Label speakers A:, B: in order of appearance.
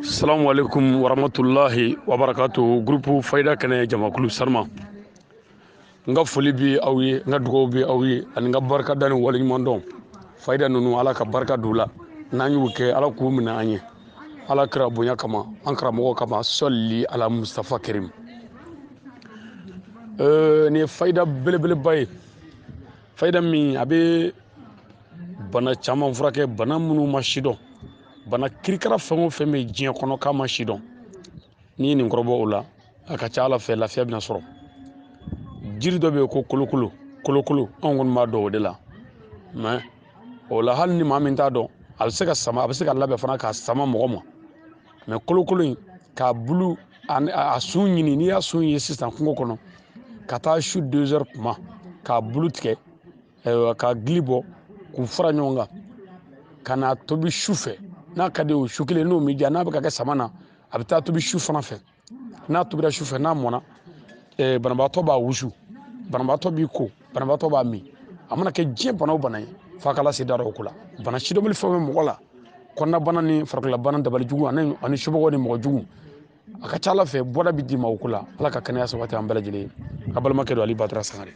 A: Salamu alaikum warahmatullahi wabarakatuh. Groupe Fayida Kɛnɛ jamakulu sarma. N ka foli bi aw ye, n ka dugawu bi aw ye, ani n ka barika da ni waleɲuman dɔn. Fayida ninnu, Ala ka barika d'u la. N'an y'u kɛ, Ala k'u minɛ an ye. Ala kira bonya kama, an karamɔgɔ kama, sɔli ala Mustafa Kerim. Nin ye fayida belebeleba ye. Fayida min a bɛ bana caman furakɛ, bana minnu ma sidɔn, bana kirikara fɛn o fɛn bɛ diɲɛ kɔnɔ k'a ma sidɔn. N'i ye nin kɔrɔbɔ o la, a ka ca Ala fɛ, lafiya bɛna sɔrɔ. Jiri dɔ bɛ yen ko kolokolo, kolokolo, anw kɔni b'a dɔn o de la. Mais o la, hali ni maa min t'a dɔn, a bɛ se ka sama, a bɛ se ka labɛn fana k'a sama mɔgɔ ma. Mais kolokolo in, k'a bulu a sun ɲini, n'i y'a sun ye sisan kungo kɔnɔ, ka taa su 2 heures kuma, k'a bulu tigɛ, ayiwa, k'a gili bɔ, k'u fara ɲɔgɔn kan, ka n'a tobi su fɛ. N'a ka di o su kelen n'o m'i diya, n'a bɛ ka kɛ sama na, a bɛ taa tobi su fana fɛ. N'a tobira su fɛ, n'a mɔnna, banabaatɔ b'a wusu, banabaatɔ b'i ko, banabaatɔ b'a min. A mana kɛ diɲɛ bana o bana ye, f'a ka lase da o ko la. Bana sidɔnbali fɛn o fɛn mɔgɔ la, kɔnɔnabana ni farikololabana, dabali jugu ani somɔgɔw ni mɔgɔ jugu, a ka ca Ala fɛ, bɔda bɛ d'i ma o ko la. Ala ka kɛnɛya sabati an bɛɛ lajɛlen ye. A balimakɛ don, Ali Badara Sangare.